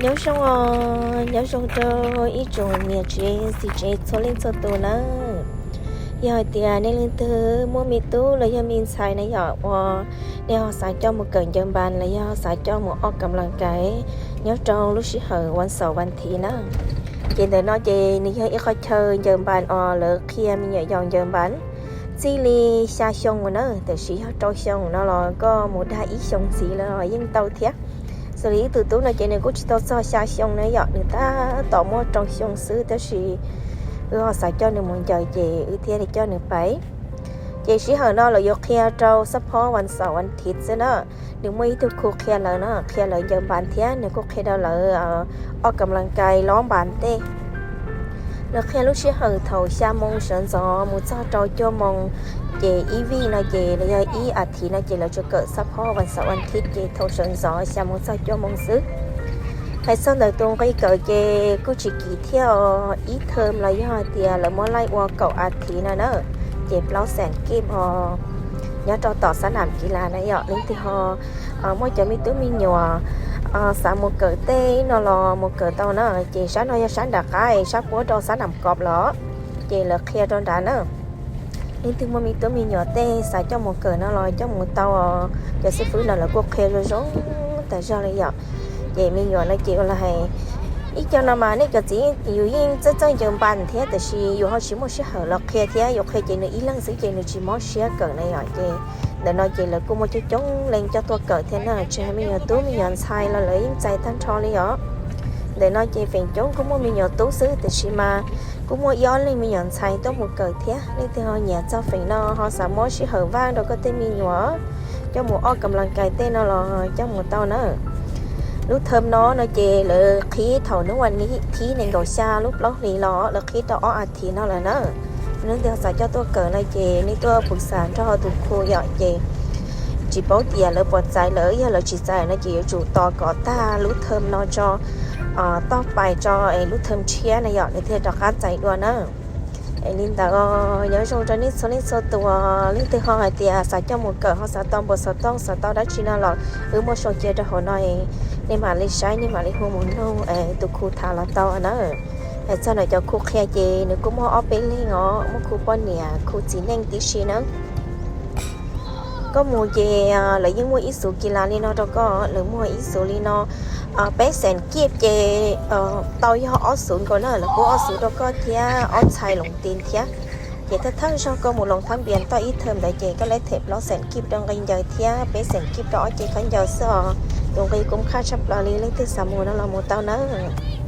Nyob zoo os, nyob zoo rau ib tsoom niam tsev txiv tsev txhua leej txhua tus nawb. Yog hais tias nej leej twg muaj me tub los yog me ntxhais na yom, uas nej ho xav coj mus kawm ncaws npas los yog xav coj mus o kam las kais nyob rau lub sij hawm vas xaum vas thiv na, ces ntawm no ces nws yog ib qhov chaw ncaws npas os, lawv qhia me nyuam yaus ncaws npas txij li xya xyoo mus na, tiam sis yog rau xyoo no los koj mus dag ib xyoo ntxiv los yeej tau thiab. Xws li ib tug tub no ces nws kuj tsis tau txog xya xyoo na yom, nws tab tom muaj rau xyoo xwb, tab sis wb ho xav coj nws mus ncaws ces wb thiaj li coj nws pais. Ces sij hawm no lawv yuav qhia rau xab phob vas xaum vas thiv xwb na. Nws muaj ib tug khu qhia lawv na, qhia lawv ncaws npas thiab nws kuj qhia rau lawv o kam las kais lob npas tej. Lawv qhia lub sij hawm thaum xya moo sawv ntxov mus txog rau cuaj moo, ces ib vij no ces los yog ib as thiv no ces lawv tsuas kawm xab phob vas xaum vas thiv ces thaum sawv ntxov xya moo txog cuaj moo xwb. Hais txog ntawm tus nqi kawm ces kuj tsis kim thiab os, ib thawm los yog hais tias lawv muab laij ua kaum as thiv no na, ces plaub xees kib os, nyob rau tom xab nam kiv las na yom. Leej twg ho muaj cov me tub me nyuam xav mus kawm tej no los mus kawm tau na, ces sab no yog sab nram qab, sab puab rau xab nam kov los, ces lawv qhia rau nrad na. Leej twg muaj me tub me nyuam tej xav coj mus kawm no los coj mus tau os, cov xib fwb no lawv kuj qhia zoo zoo tas zog li yom. Ces me nyuam no ces ua li hais, ib co no mas nej cov txiv yus yeej txawj txawj ncaws npas thiab, tiam sis yus ho tsis muaj sij hawm los qhia thiab, yus qhia ces nws ib leeg xwb ces nws tsis mob siab kawm na yom. Ces ntawm no ces lawv kuj muaj coob coob leej coj tuaj kawm thiab na, tsis hais me nyuam tub me nyuam ntxhais los lawv yeej txais tag nrho li os. Ntawm no ces feem coob kuj muaj me nyuam tub xwb, tiam sis mas kuj muaj ib ob leeg me nyuam ntxhais tuaj mus kawm thiab. Leej twg ho nyiam txog feem no ho xav muab sij hawm vaj rau koj tej me nyuam coj mus o kam las kais tej no los coj mus tau na. Lub thawm no no ces lawv qhib thaum hnub vas thib nees nkaum xya lub plaub hlis los lawv qhib rau ob as thiv no lawm na. Leej twg xav coj tuaj kawm no ces nej tuaj pus xas nrog tus khu yom, ces tsis paub tias lawv puas txais lawm, yog lawv tsis txais no ces yuav tsum tos kom tag lub thawm no tso, toj pais tso es lub thawm tshiab na yom nws thiaj rov qab txais dua na. Es li ntawd, nyob zoo rau nej txhua leej txhua tus, leej twg ho hais tias xav coj mus kawm ho xav tau npau xov tooj xav tau dab tsi no los wb muaj sau cia rau hauv no, nej mam li saib nej mam li hu mus nug tus khu tham los tau na. Hais txog ntawm cov khu qhia ces nws kuj muaj ob peb leeg os, muaj khu poj niam khu txiv neej tib si na. Koj mus ces lawv yeej muaj ib xuv kis las li no rau koj, lawv muaj ib xuv li no, peb xees kib ces tau yog ob xuv nkaus na, lawv pub ob xuv rau koj thiab ob txhais loos tis thiab. Ces thawj thawj zaug koj mus loos thab npias toj ib thawm ntawd ces koj lab them plaub xees kib rau nqi ncaws thiab peb xees kib rau ob ce khaub ncaws xwb os. Tus nqi kuj khaj tshaj plaws li, leej twg xav mus no los mus tau nawb.